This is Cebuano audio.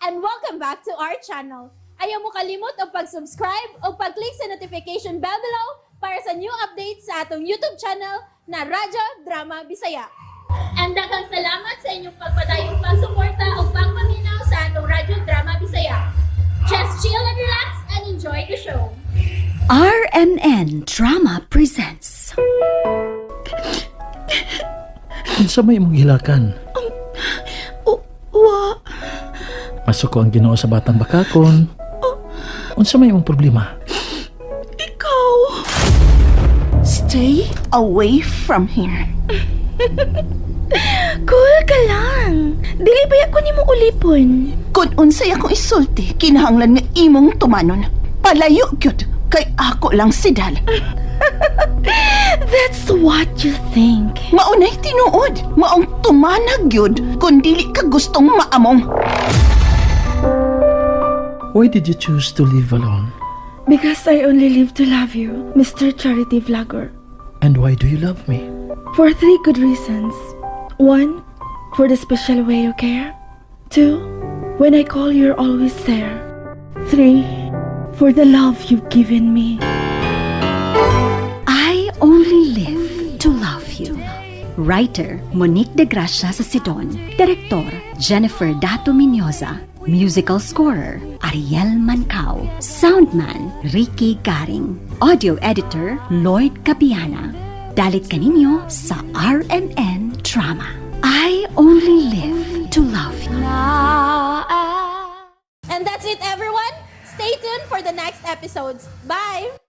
And welcome back to our channel. Ayaw mo kalimot og pag-subscribe o pag-click sa notification bell below para sa new updates sa atong YouTube channel na Radyo Drama Bisaya. And daghang salamat sa inyong pagpadayong pagsuporta o pagpaminaw sa atong Radyo Drama Bisaya. Just chill and relax and enjoy the show. RMN Drama presents Unsa may imong gilakan? Wa. Masuko ang Ginoo sa batang bakakon. Unsa may imong problema? Ikaw. Stay away from here. Cool ka lang. Dili ba ako nimo ulipon? Kung unsay akong isulti, kinahanglan nga imong tumanon. Palayo gyud kay ako lang si Dal. That's what you think. Maunay tinuod, maong tumanag gyud kung dili ka gustong maamong. Why did you choose to live alone? Because I only live to love you, Mr. Charity Vlogger. And why do you love me? For three good reasons. One, for the special way you care. Two, when I call, you're always there. Three, for the love you've given me. I Only Live to Love You. Writer, Monique De Gracia sa Sidon. Director, Jennifer Dato Miñoza. Musical scorer, Ariel Mancao. Soundman, Ricky Garing. Audio editor, Lloyd Capiana. Dalit kaninyo sa RMN Drama. I Only Live to Love You. And that's it, everyone. Stay tuned for the next episodes. Bye!